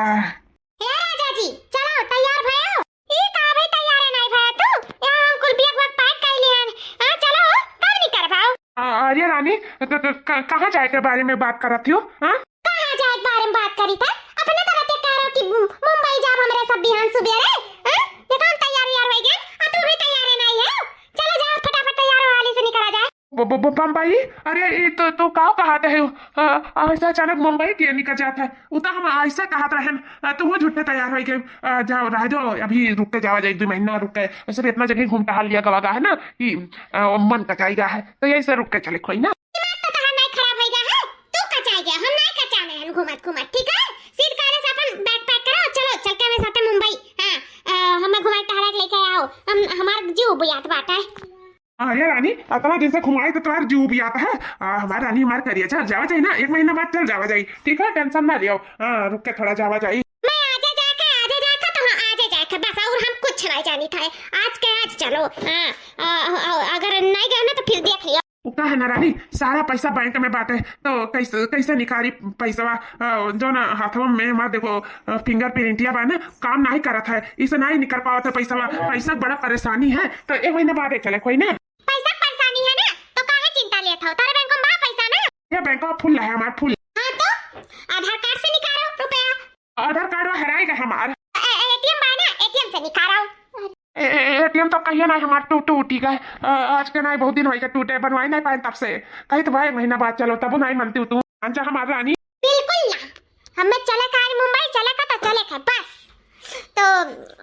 ए राजा जी, चलो तैयार भयो। ई का अभी तैयारे नहीं भया तू? यहाँ हम कुल बैग वैग पैक कर लिए हैं। हाँ, चलो, कब निकल पाओ? आ, अरे रानी, क-, क-, क-, कहाँ जाए के बारे में बात करत हो? हाँ? कहाँ जाए के बारे में बात करी था? अपने तरह के कह रहे हो कि मु-, मुंबई जाब हमरे सब बिहान सुबेरे, हाँ? देखो हम तैयार वैयार हो गए, और तू भी तैयारे नहीं है। चलो जाओ, फटाफट तैयार हो, हाली से निकला जाए। ब-, ब-, ब-, बम्बई? अरे, ई तो, तो का कहत है? आ, ऐसा अचानक मुंबई के निकल जात है? उ तो हम ऐसे कहत रहन, आ, तो वो झूठे तैयार हो गए। आ, जाओ, रह जाओ, अभी रुक के जावा जाए, एक दो महीना रुक के। वैसे भी इतना जगह घूम टहल लिया गवा गा है ना कि, आ, मन कचाई गा है, तो यही से रुक के चले कोई ना। दिमाग तो तोहार नहीं खराब होई गा है, तू कचाई गया, हम नहीं कचाने हैं घूमत घूमत, ठीक है? सीध काले से अपन बैग पैक करो, चलो, चल के हमें साथे मुंबई, हाँ, आ, हमें घुमाई टहराई के लेके आओ, हम, हमार जीव बुझात बाटे। अरे रानी, अतना दिन से घुमाई तो तोहार जीव उबियात है। आ, हमार रानी, हमार करिया, चल जावा जाई ना, एक महीना बाद चल जावा जाई, ठीक है, टेंशन ना लियो। हाँ, रुक के थोड़ा जावा जाई। मैं आजे जाके, आजे जाके तो हाँ, आजे जाके बस, और हम कुछ नहीं जानी था। आज के आज चलो। हाँ, आ, आ, अगर नहीं गए ना तो फिर देख लियो। वो का है ना रानी, सारा पैसा बैंक में बाटे, तो कैसे, कैसे निकारी पैसवा? आ, जो ना हाथवा में हमार देखो, आ, फिंगर प्रिंटिया बा ना, काम नहीं करत है, इसे नहीं निकल पावत है पैसवा। पैसा बड़ा परेशानी है, तो एक महीना बाद चले कोई ना। पैसा परेशानी है ना, तो काहे चिंता लेत हो? तारे बैंक में बा पैसा ना? ये बैंक में फुल है हमार, फुल। हाँ तो आधार कार्ड से निकालो रुपया। आधार कार्ड वो हेराई गए हमार। ए-, ए-, एटीएम बा ना, एटीएम से निकालो। ए-, ए-, एटीएम तो कहिए ना हमार टू-, टूटी गए। अ, आज के नहीं, बहुत दिन होई गए टूटे, बनवाई नहीं पाए तब से। कही तो भाई महीना बाद चलो, तब नहीं मानती हूँ तू। अच्छा हमार रानी। बिल्कुल ना, हमें चले का आज मुंबई चले का तो चले का बस। तो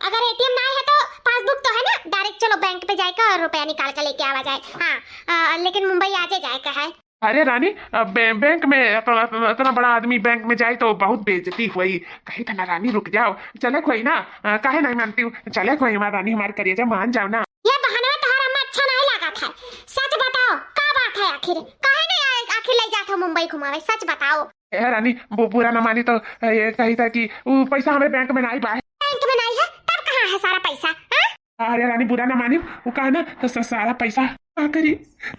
अगर एटीएम नहीं है तो पासबुक तो है ना, डायरेक्ट चलो बैंक पे जाए का और रुपया निकाल के लेके आवा जाए। हाँ, अ, लेकिन मुंबई आजे जाए का है। अरे रानी, अ, बै-, बैंक में इतना, इतना बड़ा आदमी बैंक में जाए तो बहुत बेइज्जती हुई। कही था ना रानी, रुक जाओ, चले कोई ना, अ, काहे नहीं मानती हूँ, चले कोई हमार रानी, हमार करिया जा, मान जाओ ना। ये बहाना तोहरा में अच्छा नहीं लागत है। सच बताओ, का बात है आखिर? काहे नहीं आए, आखिर ले जात हो मुंबई घुमावे? सच बताओ। ए रानी, वो बुरा ना मानी तो, अ, ये कही था कि वो पैसा हमारे बैंक में नहीं बा। बैंक में नहीं है, तब कहाँ है सारा पैसा? हाँ? अरे रानी, बुरा ना मानी, वो कहा ना तो स-, सारा पैसा का करी?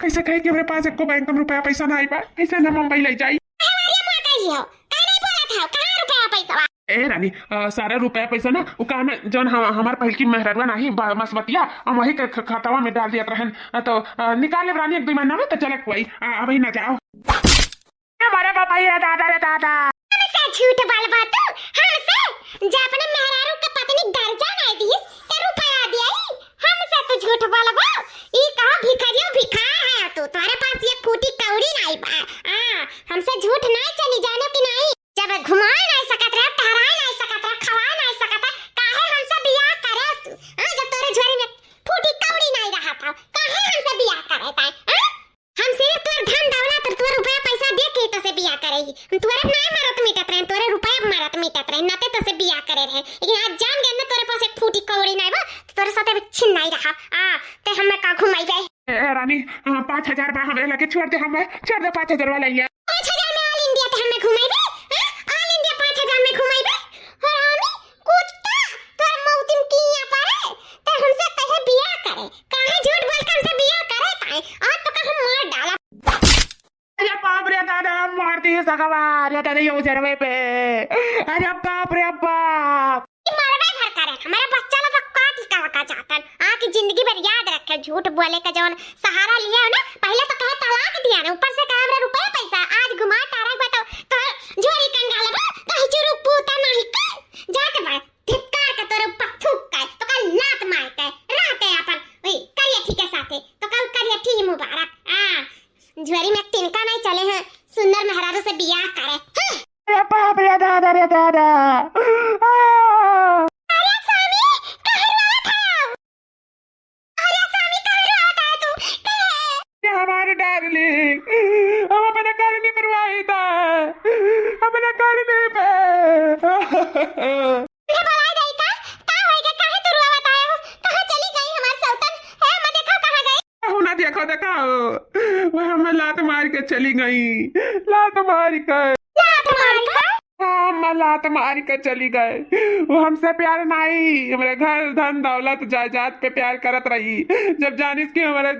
कैसे कहे कि हमरे पास एको बैंक में रुपया पैसा ना आई बा, कैसे ना मुंबई ले जाई? अरे माँ कही हो, का नहीं बोला था, कहाँ रुपया पैसा? ए रानी, अ, सारा रुपया पैसा ना, वो कहा ना, जौन हम, हमार पहल की मेहररुआ नहीं, बा-, मसबतिया, हम वही के ख-, खतवा में डाल दिया रहन, अ, तो, अ, निकाल ले रानी एक दो महीना में, तो चले कोई, अ, अभी ना जाओ। ए, मारे बाबा, ये दादा रे दादा। हमसे झूठ बोलबा तू, हमसे? जे अपने मेहरारू के पत्नी दर्जा नहीं दी, ते रुपया दिया ही, हमसे तू झूठ बोलबा? ई कहा भिखारियो भिखार है तू, तोहरे पास एक फूटी कौड़ी नहीं बा। हाँ, हमसे झूठ नहीं चली, जानो कि नहीं? जब घुमाए नहीं सकत रहे, टहराए नहीं सकत रहे, खवाए नहीं सकत रहे, काहे हमसे बियाह करे तू? हाँ, जब तोरे झोरी में फूटी कौड़ी नहीं रहा था, काहे हमसे बियाह करे ताए? हाँ? हम सिर्फ तोर धन दौलत और तोर रुपया पैसा दे के तोसे बियाह करे ही। हम तोरे नाय मारत मिटत रहे, तोरे रुपया मारत मिटत रहे, नाते तोसे बियाह करे रहे। लेकिन आज जान गए ना तोरे पास एक फूटी कौड़ी नाय बा, तो तोरे साथे अब छिन नाय रहा। आ, ते हमें का घुमाई जाए? ए, ए, रानी, हाँ, पाँच हजार बा हमरे लगे, छोड़ दे हमें, छोड़ दे, पाँच हजार वाला लिया। पाँच हजार में all India ते हमें घुमाई बे? हाँ? All India पाँच हजार में घुमाई बे? हरामी, कुत्ता, तोर मौतिन की यहाँ पर है, ते हमसे कहे बियाह करे, काहे झूठ बोल के हमसे बियाह करे ताए, आज तो का हम मार डाला। अरे बाप रे दादा, मार दिए सगवा, अरे दादा, ये उजरवे पे, अरे बाप रे बाप। ई मरबे भर करे, हमारे बच्चा लोग का का टिकावा जातन। आ कि जिंदगी भर याद रखे, झूठ बोले का जौन सहारा लिया हो ना, पहिले तो कहे तलाक दिया ना, ऊपर से कहे हमरा रुपया पैसा, आज घुमा टारा बताओ, तो झोरी कंगाल बा, कहीं चुरुक पूता नहीं कर, जात बा, धिक्कार का तोरे ऊपर थूक का, तो कल लात मार के, रहते अपन, वही करियठी के साथे, तो कल करियठी ही मुबारक, आ, झोरी में तिनका नहीं चले हैं, सुंदर मेहरारू से बियाह करे, हाँ। अरे बाप रे दादा रे दादा। आ! अरे स्वामी, काहे रोवत है? अरे स्वामी, काहे रोवत है तू? काहे? ये हमारे डार्लिंग, हम अपने करनी पर वाहिद है, अपने करनी पे। उन्हें बुलाए गई का? का होई गए? काहे तू रोवत आए हो? कहाँ चली गई हमार सौतन? ए, मैं देखो कहाँ गई? कहूँ ना देखो, देखो, वो हमें लात मार के चली गई, लात मार के। लात मार के? हाँ, हमें लात मार के चली गए। वो हमसे प्यार नहीं, हमारे घर, धन, दौलत, जायदाद पे प्यार करत रही। जब जानिस कि हमारे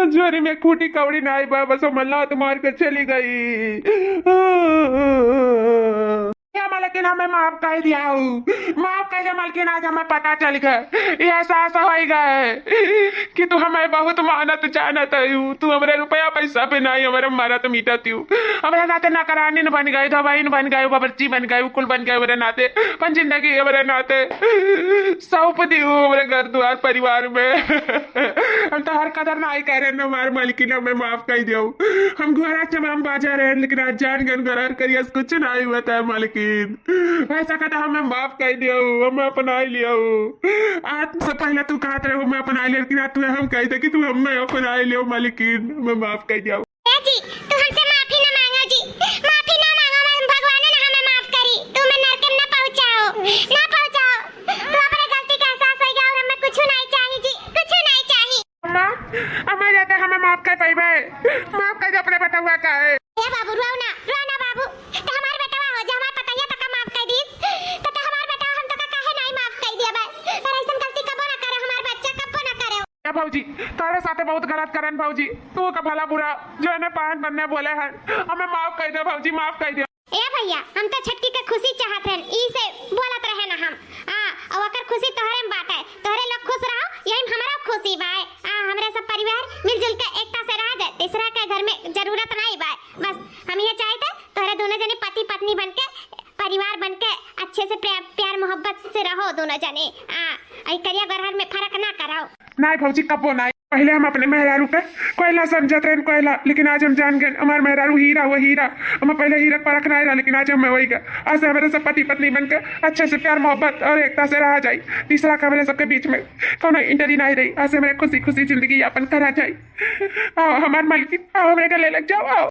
झोरी में खूटी कौड़ी नहीं बा, बस वो लात मार के चली गई। या मालकिन, हमें माफ कर दिया हो, माफ कर दे मालकिन। आज हमें पता चल गए, ये एहसास हो गए कि तू हमें बहुत मानत जानत है, तू हमरे रुपया पैसा पे नहीं, हमरे मरत मिटत हूँ, हमरे नाते नौकरानी न बन गए, दवाई न बन गए, बावर्ची बन गए, कुल बन गए हमरे नाते, अपन जिंदगी हमरे नाते सौंप दियो हमरे घर द्वार परिवार में। हम तो हर कदर नहीं करे न हमार मालकिन, हमें माफ कर दियो। हम घोड़ा चमाम बाजा रहे, लेकिन आज जान गन गरार करियस, कुछ नहीं हुआ था मालकिन। ऐसा कहता हमें माफ कर दियो, हमें अपना लियो। आज से पहले तू कहत रहे, हमें अपना लियो, लेकिन आज तू हम कह दे कि तू हमें अपना लियो मालकिन, हमें माफ कर दियो। ए जी, तू हमसे माफी ना मांगो जी, माफी ना मांगो, हम भगवान ना हमें माफ करी, तू हमें नरक में ना पहुंचाओ, ना पहुंचाओ। तू अपने गलती का एहसास होइगा और हमें कुछ नहीं चाहिए जी, कुछ नहीं चाहिए। अम्मा, अम्मा, जाते हमें माफ कर पाइबे, माफ कर दे अपने बेटवा का है। ए बाबू, रोओ ना, रोओ ना बाबू, ते हमार बेटवा हो, जे हमार पतैया तक माफ कर दी, तो ते हमार बेटवा हम तक काहे नहीं माफ कर दिया बे? पर ऐसन गलती कबो ना करे, हमार बच्चा कबो ना करे। ए भौजी, तोरे साथे बहुत गलत करन भौजी, तू का भला बुरा जो इन्हें पान बनने बोले हैं, हमें माफ कर दे भौजी, माफ कर दे। ए भैया, हम तो छटकी के खुशी चाहत रहन, ई से बोलत रहे ना हम। आ, और ओकर खुशी तोहरे में बाटे, तोहरे लोग खुश रहो, यही में हमरा खुशी बाय। आ, हमरे सब परिवार मिलजुल के एकता से रहा जाए, तीसरा के घर में जरूरत नहीं बाय। बस हम ये चाहते तोहरे दोनों जने पति पत्नी बन के परिवार बन के अच्छे से प्यार, प्यार मोहब्बत से रहो दोनों जने। आ, ई करिया गोरहर में फर्क ना करो। नहीं भौजी, कबो नहीं। पहले हम अपने मेहरारू के कोयला समझत रहन, कोयला, लेकिन आज हम जान गए हमार मेहरारू हीरा, वो हीरा। हम पहले हीरा के परख नहीं रहा, लेकिन आज हम वही गए। आज से हमारे सब पति पत्नी बन के अच्छे से प्यार मोहब्बत और एकता से रहा जाए। तीसरा का हमारे सबके बीच में कोनो entry नहीं रही। आज से हमारे खुशी खुशी जिंदगी यापन करा जाए। आओ हमार मालकिन, आओ हमरे गले लग जाओ, आओ।